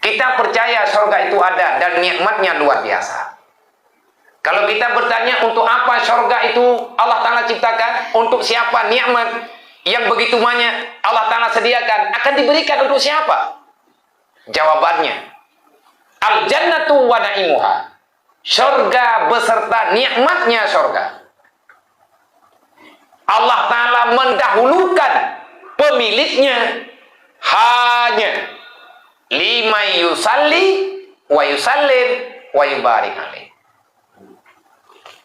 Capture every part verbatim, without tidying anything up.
Kita percaya sorga itu ada dan nikmatnya luar biasa. Kalau kita bertanya, untuk apa sorga itu Allah Ta'ala ciptakan? Untuk siapa nikmat yang begitu banyak Allah Ta'ala sediakan akan diberikan untuk siapa? Jawabannya, al-jannatu wa na'imuha. Sorga beserta nikmatnya sorga. Allah Ta'ala mendahulukan pemiliknya hanya liman yusalli wa yusallim wa yubarik alaih.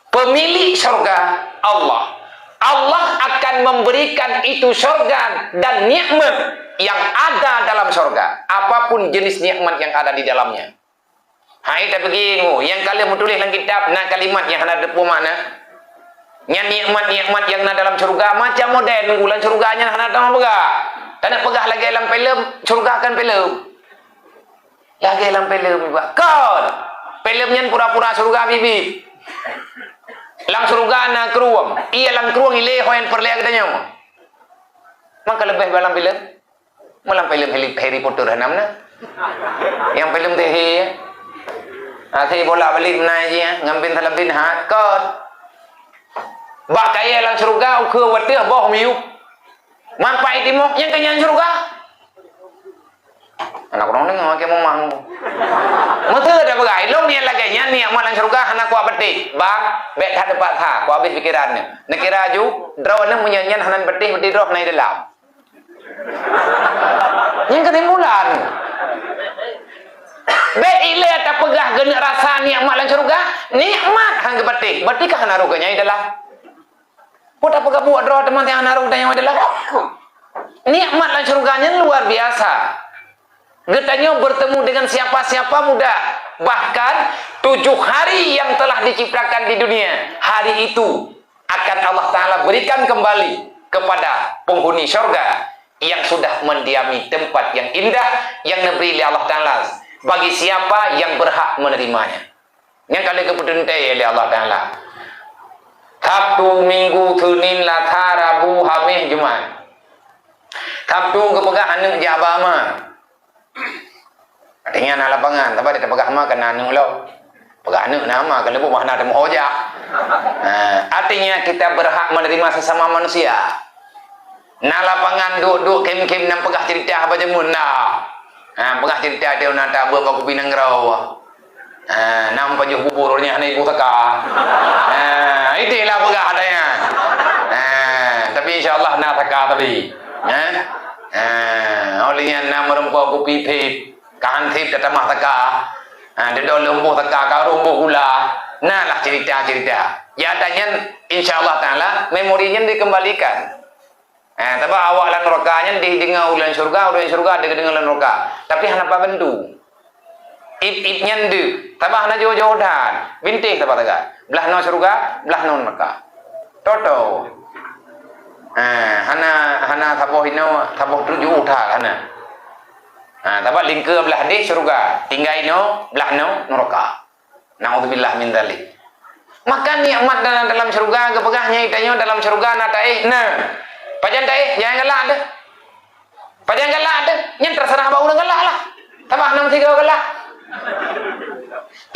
Pemilik sorga Allah. Allah akan memberikan itu sorga dan nikmat yang ada dalam sorga. Apapun jenis nikmat yang ada di dalamnya. Hai, tapi gini, nyang ka lheueh meutuléh lam kitab, na kalimat nyang hana teupeue makna. Nyan nikmat-nikmat nyang na dalam syeuruga macam model, nunggu lam syeuruga nyan hana tamong peugah. Taneuk peugah lagèe lam filem, syeuruga kan filem. Lagèe lam filem, Pak. Kon! Filem nyan pura-pura syeuruga bibi. Lam syeuruga na krueng. Iya, lam krueng ilèe ho nyang peureulèe geutanyoe. Maka leubeh bak lam filem. Malam filem Harry, Harry Potter hana meunan. Nyang filem sihir, ya. Até bolak-balik meunan jih, ya. Ngon bin salabin hat kon. Bak kayèe lam syeuruga, ukeue watèe boh miyup. Mampai timoh, nyang keunyan syeuruga. Aneuk ureueng deungö keu mumang. Meuteue dak peugah, ilôn niat lagèe nyan, nikmat lam syeuruga hana kuat beutih. Bang, bèk that teupaksa, kuhabéh pikeran nyoe. Neukira aju, droeneuh meunyoe nyan hana beutih, beutih droe hana di dalam. Nyan keusimpulan. Bèk ilèe tapeugah geuneuk rasa nikmat lam syeuruga, nikmat han geupatéh, berarti ka hana rôh geuh nyan di dalam. Peue tapeugah buet droe teuma nyang hana rôh geuh nyan di dalam. Nikmat lam syeuruga nyan luar biasa. Geutanyoe bertemu dengan siapa-siapa mudah. Bahkan tujuh hari yang telah diciptakan di dunia, hari itu akan Allah Ta'ala berikan kembali kepada penghuni syurga yang sudah mendiami tempat yang indah yang diberi oleh Allah Ta'ala bagi siapa yang berhak menerimanya. Nyang ka lheueh geupeuteuntèe lé Allah Ta'ala. Sabtu, Minggu, Senin, Selasa, Rabu, Khamis, Jumat. Sabtu geupeugah aneuk jak bak ma. Artinya na lapangan, tapi ada peugah ma keu aneuk lom. Peugah aneuk na ma keu leubuh ma hana teumeuho jak. Ha, artinya kita berhak menerima sesama manusia. Na lapangan duek-duek khem-khem nyang peugah cerita haba jameun na. Ha, peugah cerita dia na tabeuet bak kupi nanggroe. Ha, na pajoh bubur nyan hana ibu saka. Ha, itulah peugah ada nyan. Ha, tapi insya Allah na saka tapi. Ha? Ha, oleh nyan na meureumpok kupi pit. Ka han sép tatamah saka. Ha, deudong leumbôh saka, ka leumbôh gula. Na lah cerita-cerita. Ya, dan nyan, insya Allah Ta'ala, memori nyan dikembalikan. Eh, sabab awak lam nuraka nyan deuh deungoe ureueng syurga, ureueng syurga deuh deungoe lam nuraka. Tapi hana pat bantu. Ip-ip nyan deuh, sabab hana jôh-jôh that. Bintéh sabab taga. Blah noe syurga, blah noe nuraka. Toto. Eh, hana, hana saboh inoe, saboh tujoh that hana. Ha, sabab lingkeu blah deh syurga, tinggai inoe, blah noe nuraka. Naudzubillah min dzalik. Maka nikmat dalam, dalam syurga geupeugah nyan tanyoe dalam syurga na taéh, na. Pajan taéh, jangan galak deh. Pajan galak deh, nyan terserah bak ureueng galak lah. Tambah nam tiga galak.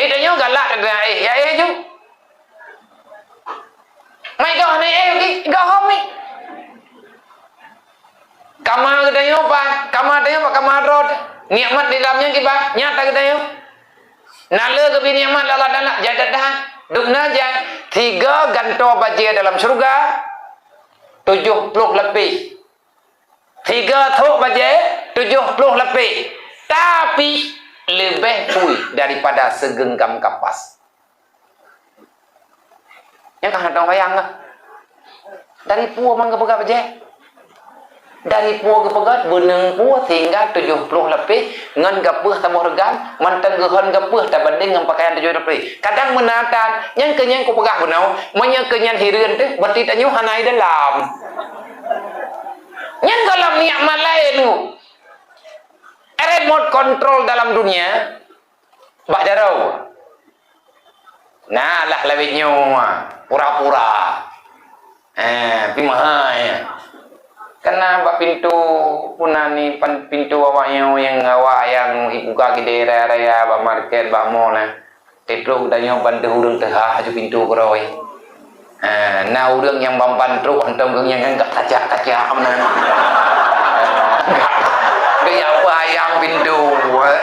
Eh, tanyoe galak keu taéh, ya éh ju. Mai goh ni éh, goh mi. Kama geutanyoe pat, kama tanyoe pat, kama droe. Nikmat di dalam nyan kiban, nyata geutanyoe. Na le geubri nikmat lé Allah Taala, jai that-that. Dum na jai, tiga gantoe bajée dalam syeuruga, tujoh ploh lapéh. Tiga thok bajée, tujoh ploh lapéh. Tapi, leubeh pui daripada sigeunggam kapas. Nyan ka hana teubayang lah. Dari peue man geupeugah bajée? Dari peue geupeugah, beuneueng peue sehingga tujoh ploh lapéh ngon gapeuh saboh reugam, mantong geuhon gapeuh tabandeng ngon pakaian tujoh lapéh. Kadang meunatan, nyan keu nyan kupeugah bunoe, meunyoe keu nyan hireuen teuh, berarti tanyoe hana i dalam. Nyan gohlom nikmat laén. Remote control dalam dunia, bak jaroe. Nah, lah lawét nyoe, pura-pura. Eh, pi mahai. Kana bak pintoe, puna ni pan-, pintoe awak nyoe nyang awak nyang ibuka keudè raya-raya, bak market, bak mall, eh. Teutrok geutanyoe ban deuh ureueng teuhah aju pintoe keudroe. Eh, na ureueng nyang ban-ban trok hantom geuh nyang ka kacak-kacak meunan. Eh, geujak peuayang pintoe, eh.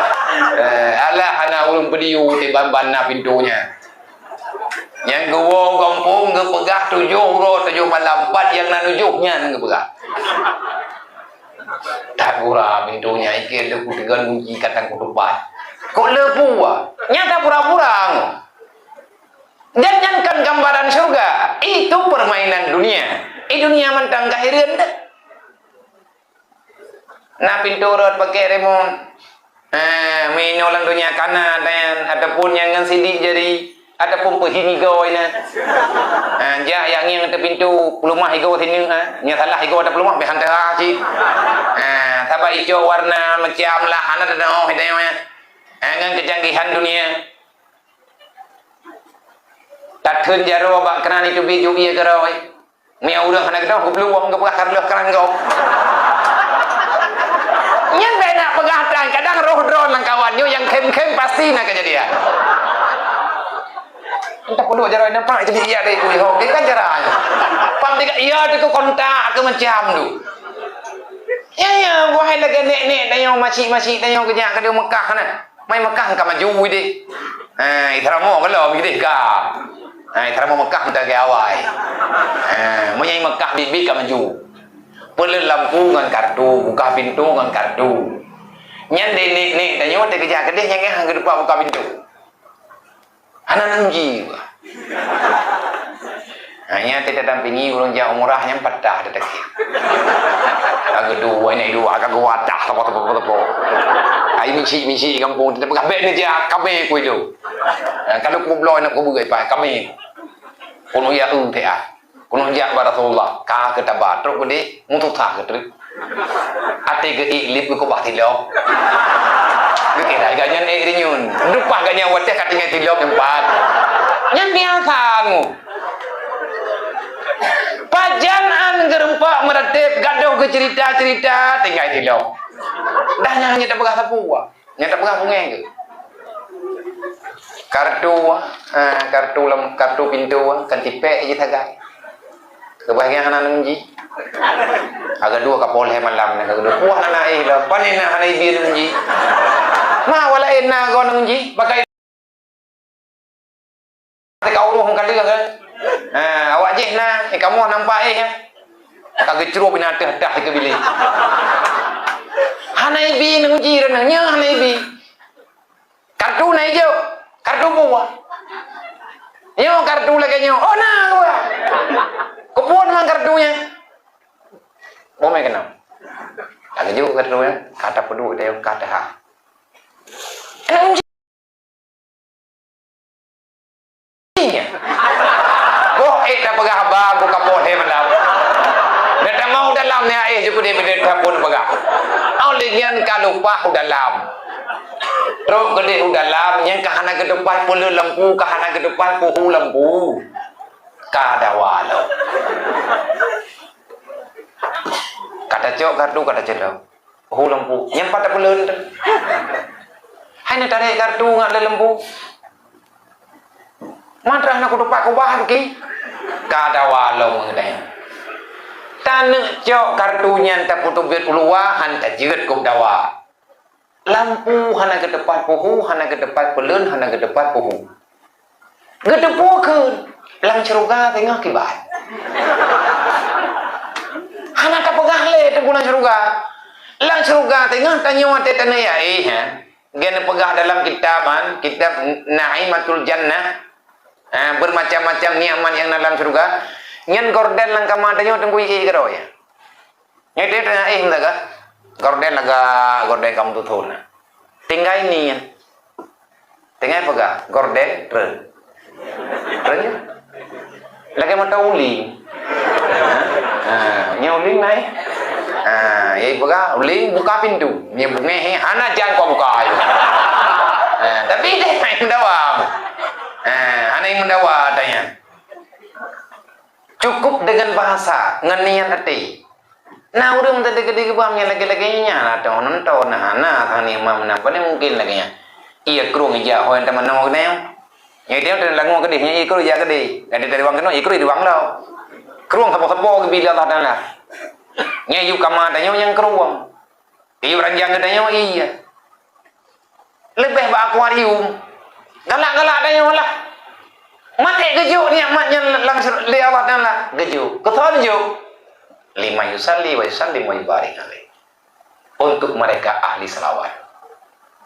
Eh, alah hana ureueng peudiyue di ban-ban na pintoe nyan. Nyang geuwoe u gampông geupeugah tujoh uroe tujoh malam, pat nyang na tujoh nyan geupeugah. That gura pintoe nyan, ikeu lé kuteugon gunci kadang kutupat. Kok le pue? Nyang tapura-pura ngo. Dan nyan kon gambaran syeuruga. Itu permainan dunia. Eh, dunia mantong ka hireuen deh. Na pintoe rot pakèk remote. Eh, meuinoe lam donya kana dan ataupun nyang ngon sidik jari ataupun peuhi igoe na. Eh, jak yak ngieng ateueh pintoe, peuleumah igoe sineuk, eh. Nyang salah igoe ateueh peuleumah, pih han teuhah cit. Eh, sabab icok warna macam lah, hana teudeungoe tanyoe, eh. Eh, ngon kecanggihan dunia. Tatheun jaroe bak keunan itu bijôh ié keudroe. Meunyoe ureueng hana geudong, geuplueng geupeugah ka reuloh keunan gob. Nyan bèk nak peugah tan, kadang roh droeneuh lam kawan nyoe nyang khém-khém pasti na keujadian. Entah peuduek jaroe nyan, pang jadi iya deh, kuih ho, kan jaroe nyan. Pang tiga iya tu kontak ke macam tu. Ya, ya, buah lagèe nek-nek tanyoe, macik-macik tanyoe keujak keudéh Mekah na. Mai Mekah ka maju idéh. Ha, i Saramo ka lom idéh ka. Ha, i Saramo Mekah meuteugèe awai. Ha, meunyo i Mekah biet-biet ka maju. Peuleuet lampu ngon kartu, buka pintoe ngon kartu. Nyan deh nek-nek tanyoe teukeujak keudéh nyang han geuteupeue buka pintoe. Hana nan ji. Hanya teudampingi ureueng jak umrah nyang patah teuteuki. Ka geuduek, nyan duek, ka geuwatah, teupok, teupok, teupok. Ai misi, misi gampông, teupeugah bèk neujak, kamé ku itu. Ha, kalau kubloe nak kubeugai pa, kamé. Keuneuk ya eu teh ah. Keuneuk jak bak Rasulullah, ka keu taba, trok keudéh, meususah keu treuk. Até geuiklip geukeubah tilok. Geukira gobnyan ék rinyun. Leupah gobnyan watèe ka tinggai tilok nyan pat. Nyan biasa ngu. Pajan an geureumpok meuratéb, gadôh geuceurita-ceurita, tinggai tilok. Dah nyan hana tapeugah sapeue. Nyang tapeugah bungéh keuh. Kartu, eh, kartu lam, kartu pintoe, kan tipék jih sagai. Keubah nyang hana neungi. Agak dua ka poh lhèe malam nyan, agak dua. Wah, hana éh lom. Pane na hana ibi neungi. Ma, wala éh na goe neungi. Pakai Teuka uroh meukaleuh kan. Ha, awak jih na, eh, kamoe nampak, eh, ya. Ka geucrôb inan teuh-teuh di keubiléng. Hana ibi neungi, nyoe hana ibi. Kartu na ijok, kartu buah. Nyoe kartu lagèe nyoe. Oh, na buah. Keupeue man kartu nyan? Boh mé keunoe. Ka geujok kartu nyan, ka tapeuduek deh, ka teuhah. Boh ék tapeugah haba, buka poh lhèe malam. Neutamong u dalam nyan éh jeuet keudéh beudeut sapeue neupeugah. Óh lheueh nyan ka leupah u dalam. Trok keudéh u dalam, nyan ka hana geuteupah peuleuet lampu, ka hana geuteupah peuhu lampu. Ka dawa lom. Ka tacok kartu, ka tacok lom. Hu lampu. Nyang pat tapeuleuen teuh. Hai neutarek kartu ngat lé lampu. Mantra na kutupak kubah ki. Ka dawa lom ngeudeh. Taneuk cok kartu nyan tapeuteubiet u luwa han tajeuet keu dawa. Lampu hana geuteupah peuhu, hana geuteupah peuleuen, hana geuteupah peuhu. Geuteupeue kheun, lam syeuruga teungoh kiban. Hana tapeugah lé teungku lam syeuruga. Lam syeuruga teungoh tanyoe watèe taneuk ya, eh, ha. Geuneuk peugah dalam kitab, ha, kitab Na'imatul Jannah. Ha, bermacam-macam nikmat nyang na lam syeuruga. Nyan gorden lam kama tanyoe teungku ié keudroe. Nyoe teuh teuh éh meusaga. Gorden lagak, gorden kamoe tuthon na. Tinggai ni nyan. Tinggai peugah, gorden treun. Treun nyan. Lagèe mata uling. Ha, nyoe uling naik. Ha, ya peugah, uling buka pintu. Nyoe bungéh, hana jangkau buka ayo. Ha, tapi deh main dawa. Ha, hana yang mendawa tanya. Cukup dengan bahasa, ngon niat até. Nah, ureuëng tadi keudeh keubah nyang lagée-lagée nyan lah, toh nonton, nah, nah, thani imam meunan, pane mungkin lagée nyan. Iya krueng ija, hôi teumanoe keudeh. Nyang dia teungoh langue keudeh, nyang iya krueng ija keudeh. Jadi dari wang keunoe, iya krueng di wang lo. Krueng sapo-sapo geubri lé Allah Taala. Nyang yue kama tanyoe nyang krueng. Yue ranjang geutanyoe iya. Leubeh bak akuarium. Galak-galak tanyoe lah. Maté geujok nikmat nyan langsung lé Allah Taala. Geujok. Keu soe neujok? Liman yusalli wa yusallim wa yubarik alaih. Untuk mereka ahli selawat.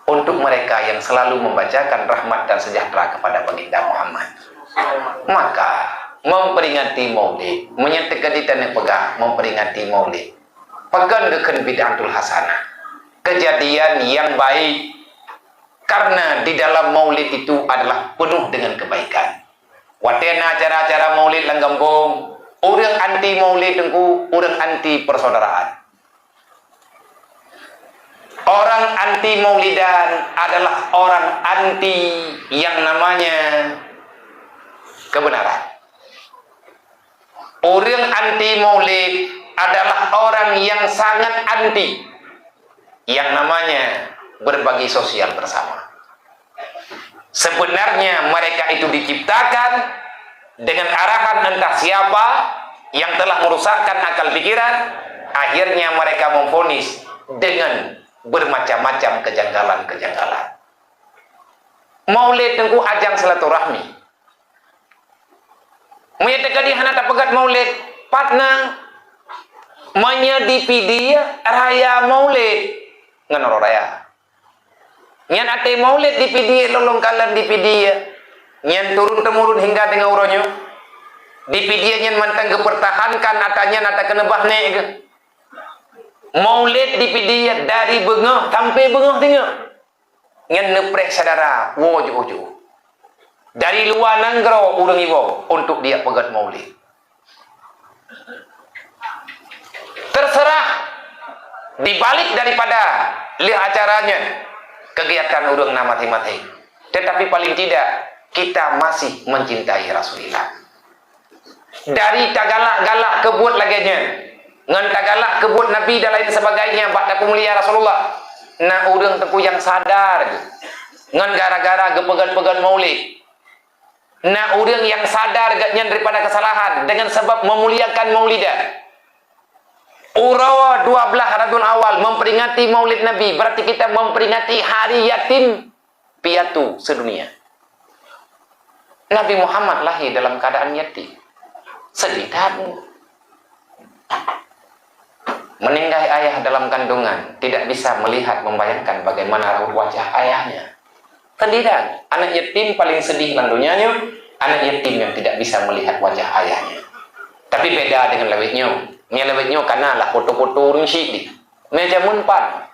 Untuk mereka yang selalu membacakan rahmat dan sejahtera kepada baginda Muhammad. Maka, memperingati maulid, meunyoe teuka di taneupeugah memperingati maulid, pakon geukheun bid'atul hasanah. Kejadian yang baik, karena di dalam maulid itu adalah penuh dengan kebaikan. Watée na acara-acara maulid lam gampông, ureuëng anti maulid teungku, ureuëng anti persaudaraan. Orang anti maulidan adalah orang anti yang namanya kebenaran. Ureuëng anti maulid adalah orang yang sangat anti yang namanya berbagi sosial bersama. Sebenarnya mereka itu diciptakan dengan arahan entah siapa yang telah merusakkan akal pikiran, akhirnya mereka memvonis dengan bermacam-macam kejanggalan-kejanggalan. Maulid teungku ajang silaturahmi. Meunyoe teuka di hana tapeugét maulid, pat na? Meunyoe di Pidie raya maulid ngon uroe raya. Nyan até maulid di Pidie lôn-lôn kalon di Pidie. Nyan turun-temurun hingga deungon uroe nyoe. Di Pidie nyan mantong geupeurtahankan ata nyan ata keuneubah nék geuh. Maulid di Pidie dari beungoh sampai beungoh singoh. Nyan neupreh syedara woe jiôh-jiôh. Dari luwa nanggroe ureuëng iwoe untuk dijak peugét maulid. Terserah di balik daripada lheueh acara nyan kegiatan ureuëng na maséng-maséng. Tetapi paling tidak kita masih mencintai Rasulullah. Dari tagalak-galak keu buet lagée nyan, ngon tagalak keu buet Nabi dan lain sebagainya bak tapeumulia Rasulullah, na ureuëng teungku nyang sadar geuh ngon gara-gara geupeugét-peugét maulid. Na ureuëng nyang sadar geuh nyan daripada kesalahan dengan sebab memuliakan maulidan. Uroe dua belas Rabiul Awal memperingati maulid Nabi, berarti kita memperingati hari yatim piatu sedunia. Nabi Muhammad lahir dalam keadaan yatim. Sedih that. Meninggai ayah dalam kandungan, tidak bisa melihat, membayangkan bagaimana raut wajah ayahnya. Sedih that. Anak yatim paling sedih lam donya nyoe, anak yatim yang tidak bisa melihat wajah ayahnya. Tapi beda dengan lawét nyoe. Meunyoe lawét nyoe kana lah foto-foto ureuëng syik di. Meunyoe jameun pat.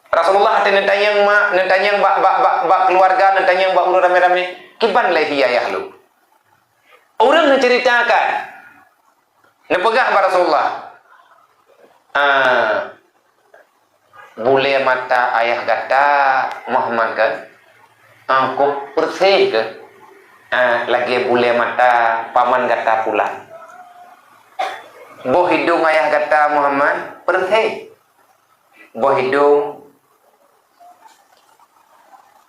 Rasulullah teuh neutanyong mak, neutanyong bak, bak, bak, bak keluarga, neutanyong bak ureuëng ramé-ramé, "Kiban lé hi ayah lôn?" Ureuëng neuceuritakan, neupeugah bak Rasulullah, "Ah, bulée mata ayah gata Muhammad kan? Ah, kok peureséh keuh? Ah, lagée bulée mata paman gata pulan. Boh idong ayah gata Muhammad peureséh." Boh idong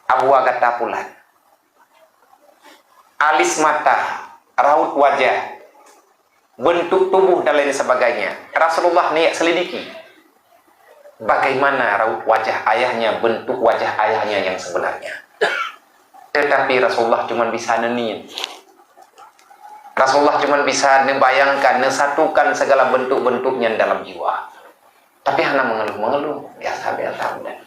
abua gata pulan. Alis mata, raut wajah, bentuk tubuh dan lain sebagainya. Rasulullah niat selidiki bagaimana raut wajah ayahnya, bentuk wajah ayahnya yang sebenarnya. Tetapi Rasulullah cuma bisa neuniet. Rasulullah cuma bisa neubayangkan, neusatukan segala bentuk-bentuk nyan dalam jiwa. Tapi hana mengeluh-mengeluh, biasa-biasa udah.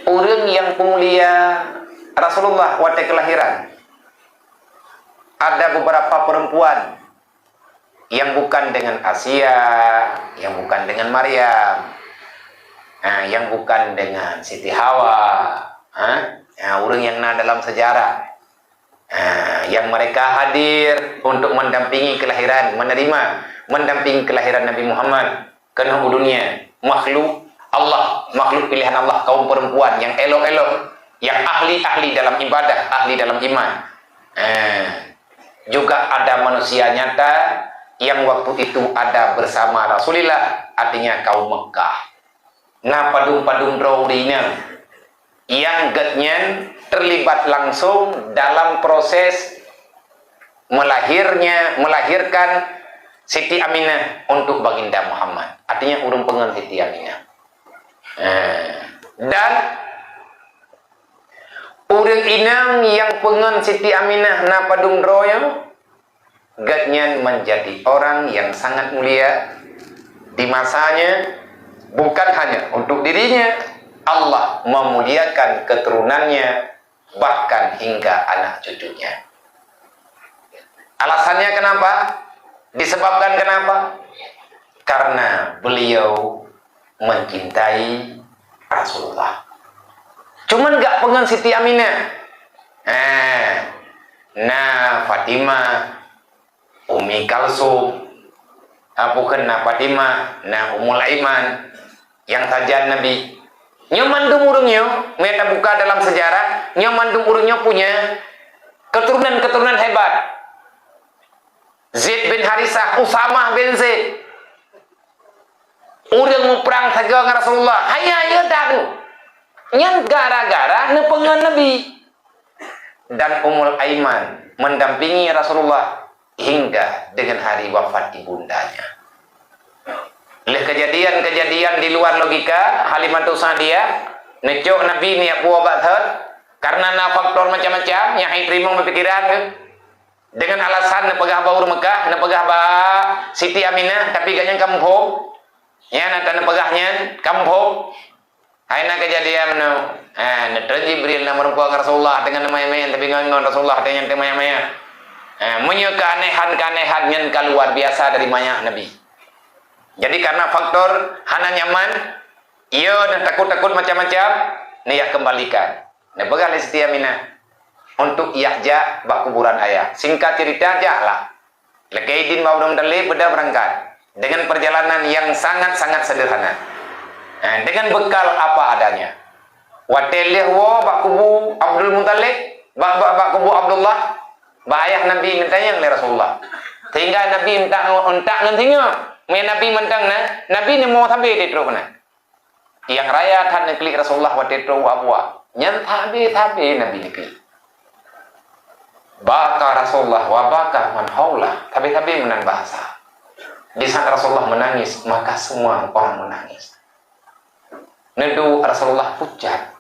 Ureuëng nyang peumulia Rasulullah watée kelahiran, ada beberapa perempuan yang bukan dengan Asia, yang bukan dengan Maryam, ha, yang bukan dengan Siti Hawa, ha, ha, ureuëng nyang na dalam sejarah. Ha, yang mereka hadir untuk mendampingi kelahiran, menerima, mendampingi kelahiran Nabi Muhammad keunoe u dunia. Makhluk Allah, makhluk pilihan Allah, kaum perempuan yang elok-elok, yang ahli-ahli dalam ibadah, ahli dalam iman. Ha, juga ada manusia nyata yang waktu itu ada bersama Rasulillah, artinya kaum Mekah. Na padum-padum droe ureuëng inong nyang geuhnyan terlibat langsung dalam proses melahirnya, melahirkan Siti Aminah untuk Baginda Muhammad. Artinya ureuëng peungon Siti Aminah. Eh, dan ureuëng inong nyang peungon Siti Aminah na padum droe nyoe, geuhnyan menjadi orang yang sangat mulia di masanya, bukan hanya untuk dirinya, Allah memuliakan keturunannya, bahkan hingga anak cucunya. Alasannya kenapa? Disebabkan kenapa? Karena beliau mencintai Rasulullah. Cuman gak peungon Siti Aminah. Eh, na Fatimah, Ummi Kalsum, ah, bukan na Fatimah, na Ummul Aiman, yang sajan Nabi. Nyoe mandum ureuëng nyoe, meunyo tabuka dalam sejarah, nyoe mandum ureuëng nyoe punya keturunan-keturunan hebat. Zaid bin Harisah, Usamah bin Zaid. Ureuëng muprang sagoe ngon Rasulullah. Hanya, ya, dak. Nyan gara-gara neupeungon Nabi. Dan Ummul Aiman mendampingi Rasulullah hingga dengan hari wafat ibundanya. Leh kejadian-kejadian di luar logika, Halimatus Sa'diyah neucok Nabi neujak puwoe bak thot, karena na faktor macam-macam nyang han teurimong bak pikiran, dengan alasan neupeugah bak ureuëng Mekah, neupeugah bak Siti Aminah, tapi gobnyan ka muphom. Nyan ata neupeugah nyan ka muphom. Hai na kejadian meunoe. Ha, neutreun Jibril na meurumpok ngon Rasulullah, teungoh neumanyam-manyam, tapi ngon, ngon Rasulullah teungoh neumanyam-manyam. Ha, meunyoe keanehan-keanehan nyan ka luar biasa dari manyak Nabi. Jadi, karena faktor hana nyaman, iya, neutakot-takot macam-macam, neujak kembalikan. Neupeugah lé Siti Aminah untuk yak jak bak kuburan ayah. Singkat cerita, jaklah. Lakée idin bak Abdul Muthalib, beudôh beurangkat dengan perjalanan yang sangat-sangat sederhana. Eh, dengan bekal apa adanya. Watée lheueh woe bak kubu Abdul Muthalib, bak, bak, bak kubu Abdullah, bak ayah Nabi, neutanyong lé Rasulullah. Sehingga Nabi untak, untak ngon singoh. Meunyo Nabi mantong na, Nabi neumo sabe di trok na. Nyang raya that neuklik Rasulullah watée trok u Abwa. Nyan sabe-sabe Nabi neuklik. Baka Rasulullah wa baka man haulah. Sabe-sabe meunan bahasa. Di saat Rasulullah menangis, maka semua orang menangis. Neuduek Rasulullah pucat.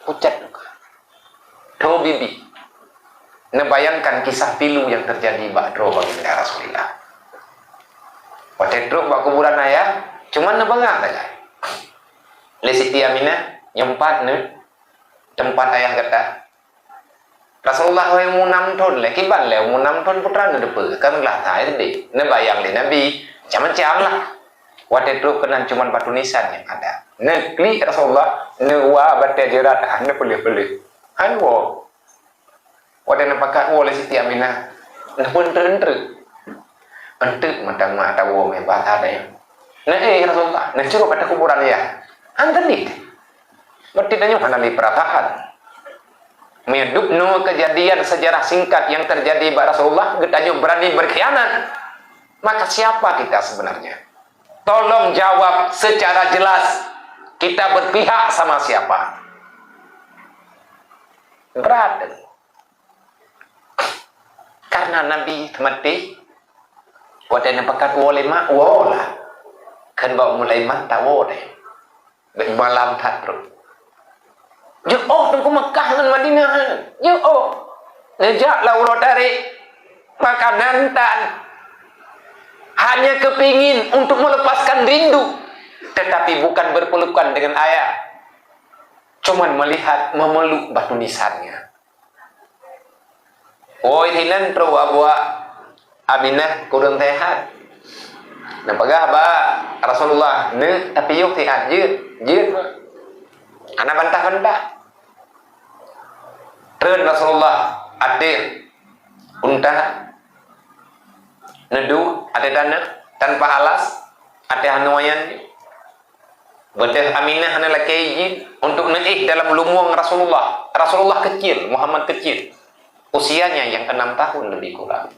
Pucat luka. Tho bibi. Neubayangkan kisah pilu nyang teujadi bak droe baginda Rasulullah. Watée trok bak kuburan ayah, cuma neupeugah sagai lé Siti Aminah, "Nyoe pat neuh teumpat ayah gata." Rasulullah wahai umu nam thon lé, kiban lé umu nam thon putra neuteupeue, kan glah that SD. Neubayang lé Nabi, macam-macam lah. Watée trok keunan cuma batu nisan nyang ada. Neuklik Rasulullah, neuwa batée jeurat, ah, neupeuleueh-peuleueh. Hai woe. Watée neupakat woe lé Siti Aminah, neupeunteuk-enteuk. Enteuk mantong mak tawoe mé basa dayah. Neuéh Rasulullah, neucurok ateueh kuburan yah. Anteuk deh. Berarti tanyoe hana lé peurasaan. Meunyo dubnoe kejadian sejarah singkat yang terjadi bak Rasulullah, geutanyoe berani berkhianat, maka siapa kita sebenarnya? Tolong jawab secara jelas. Kita berpihak sama siapa? Berat. Karena Nabi teumaté, watée neupakat woe lé mak, woe lah. Kheun bak Ummul Aiman tawoe deh. Bék malam that trok. Jiôh Teungku Mekah ngon Madinah. Jiôh. Neujak lah uroe tarek. Makanan tan. Hanya kepingin untuk melepaskan rindu. Tetapi bukan berpelukan dengan ayah. Cuman melihat, memeluk batu nisannya. Woe sinan trok u Abwa, Aminah kureueng sehat. Neupeugah bak Rasulullah, "Neuk, tapi yoh sehat jeuet, jeuet." Hana bantah-bantah. Treun Rasulullah ateueh unta, neuduek ateueh taneuh tanpa alas, ateueh hanoe nyan. Beudôh Aminah neulakée idin untuk neuéh dalam lumueng Rasulullah. Rasulullah kecil, Muhammad kecil. Usianya yang enam tahun lebih kurang.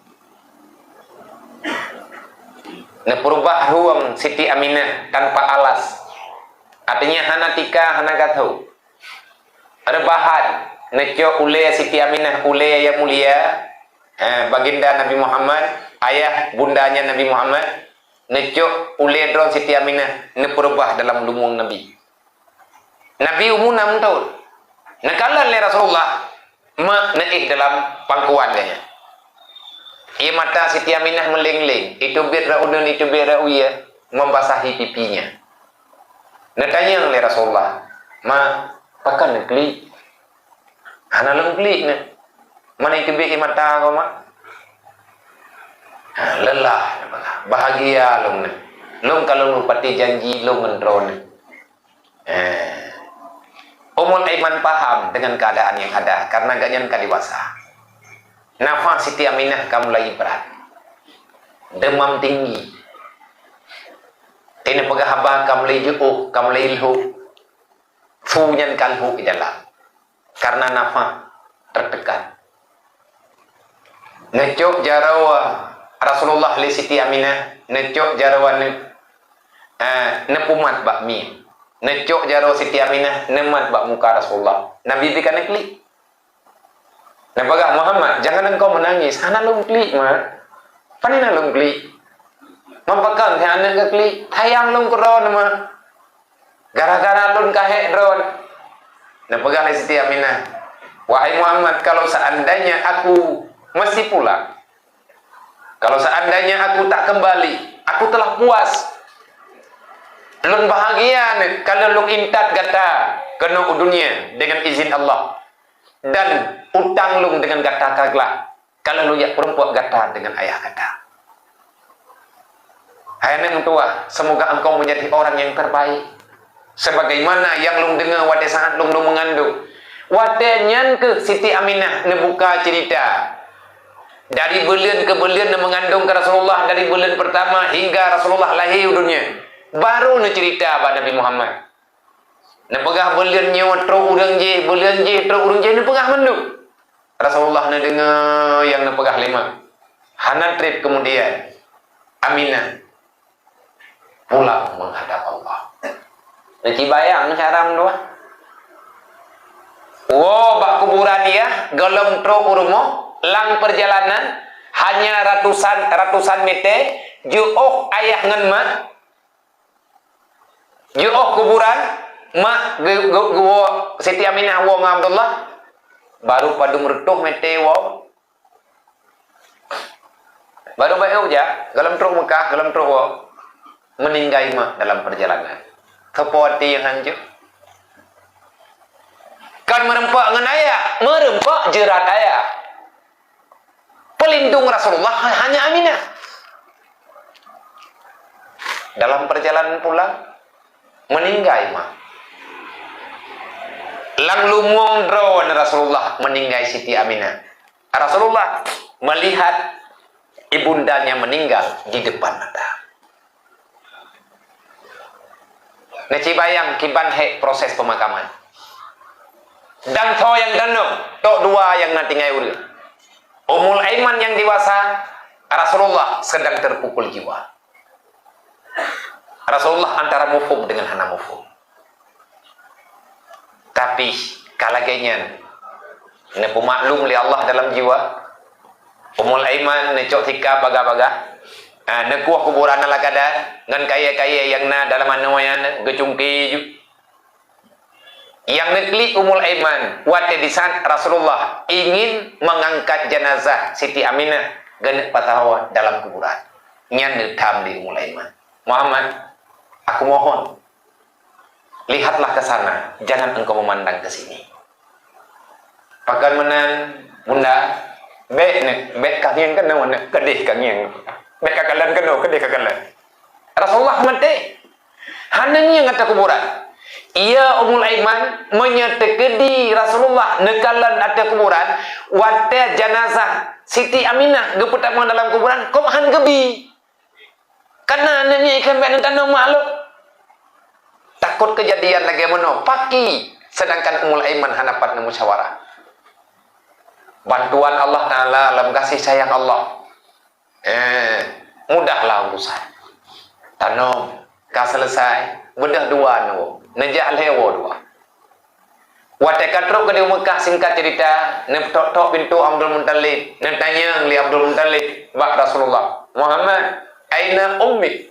Neupeurubah rueng Siti Aminah tanpa alas. Artinya hana tika, hana gathô. Reubahan, neucok ulée Siti Aminah, ulée nyang mulia, eh, baginda Nabi Muhammad, ayah bundanya Nabi Muhammad, neucok ulée droe Siti Aminah, neupeurubah dalam lumueng Nabi. Nabi umu nam thôn. Neukalon lé Rasulullah, mak neuéh dalam pangkuan geuh nyan. Ie mata Siti Aminah meuleng-leng, iteubiet rot uneuen, iteubiet rot wie, membasahi pipinya. Neutanyong lé Rasulullah, "Ma, pakon neuklik?" "Hana lôn klik nyoe." "Meunan iteubiet ie mata kah, Mak?" "Ha, leulah, bahagia lôn nyoe. Lôn ka lôn meupati janji lôn ngon droeneuh." Eh. Ummul Aiman paham dengan keadaan yang ada karena gobnyan ka dewasa. Nafas Siti Aminah ka mulai brat. Demam tinggi. Ini peugah haba ka mulai jiôh, ka mulai lhôk. Su nyan ka lhôk di dalam. Karena nafas tertekan. Neucok jaroe Rasulullah lé Siti Aminah, neucok jaroe neu-, eh, neupumat bak mié. Neucok jaroe Siti Aminah, neumat bak muka Rasulullah. Nabi pih ka neuklik. Neupeugah, "Muhammad, jangan engkau menangis." "Hana lôn klik, Mak." "Pane na lôn klik?" "Ma, pakon hai aneuk kah klik?" "Sayang lôn keu droeneuh, Mak. Gara-gara lôn ka hék droeneuh." Neupeugah lé Siti Aminah, "Wahai Muhammad, kalau seandainya aku masih pulang, kalau seandainya aku tak kembali, aku telah puas. Lôn bahagia nyoe ka lheueh lôn intat gata keunoe u dunia dengan izin Allah, dan utang lôn dengan gata ka glah." Ka lheueh lôn jak peurumpok gata dengan ayah gata. Hai aneuk meutuwah, semoga engkau menjadi orang yang terbaik. Sebagaimana nyang lôn deungoe watée saat lôn, lôn meungandong. Watée nyan keuh Siti Aminah neubuka cerita. Dari buleuen keu buleuen neumeungandong keu Rasulullah, dari buleuen pertama hingga Rasulullah lahé u dunia. Baru neucerita bak Nabi Muhammad. Neupeugah buleuen nyoe trok ureuëng jéh, buleuen jéh trok ureuëng jéh, neupeugah mandum. Rasulullah neudeungoe nyang neupeugah lé mak. Hana treb keumudian, Aminah pulang menghadap Allah. Neucibayang cara meudoá. Woe bak kuburan yah, gohlom trok u rumoh, lam perjalanan hanya ratusan, ratusan meter, jiôh ayah ngon mak. Jiôh kuburan, mak ge-, ge-, geuwoe Siti Aminah woe ngon Abdullah, baru padum reutôh meter woe. Baru bacut jak, gohlom trok Meukah, gohlom trok woe. Meuninggai mak dalam perjalanan. Soe po até nyang hanco? Kon meurumpok ngon ayah, meurumpok jeurat ayah. Pelindung Rasulullah hanya Aminah. Dalam perjalanan pulang, meuninggai mak. Lam lumueng droe Rasulullah meuninggai Siti Aminah. Rasulullah melihat ibundanya meninggal di depan mata. Neucibayang kiban hék proses pemakaman. Dan soe nyang danong, trok dua nyang na tinggai ureuëng. Ummul Aiman nyang dewasa, Rasulullah sedang terpukul jiwa. Rasulullah antara muphom dengan hana muphom. Tapi, ka lagée nyan, neupeumaklum lé Allah dalam jiwa. Ummul Aiman neucok sikap bagah-bagah. Ah, neukueh kuburan ala kada ngon kayée-kayée nyang na dalam anoe nyan geucungke ju. Nyang neuklik Ummul Aiman, watée di saat Rasulullah ingin mengangkat jenazah Siti Aminah geuneuk patawa dalam kuburan. Nyan neutham lé Ummul Aiman. Muhammad, aku mohon, lihatlah ke sana, jangan engkau memandang ke sini. Pakon meunan, Bunda, bék ne, bék ka ngieng keunoe ne, keudeh ka ngieng. Bék ka kalon keunoe, keudeh ka kalon. Rasulullah maté. Hana ngieng ateueh kuburan. Iya Ummul Aiman, meunyoe teukeudi Rasulullah neukalon ateueh kuburan, watée jenazah Siti Aminah geupeutamong dalam kuburan, kok han geubi. Kana aneuk miet ikheun bék neutanong makhlok. Takot keujadian lagée meunoe, paki, sedangkan Ummul Aiman hana pat neumusyawarah. Bantuan Allah Taala lam kasih sayang Allah. Eh, mudahlah urusan. Tanom, ka selesai, beudôh dua nyoe, neujak lhèe woe dua. Watèe ka trôk keudéh Meukah, singkat cerita, neupeutok-tok pintoe Abdul Muthalib, neutanyong lé Abdul Muthalib bak Rasulullah, "Muhammad, aina ummik?"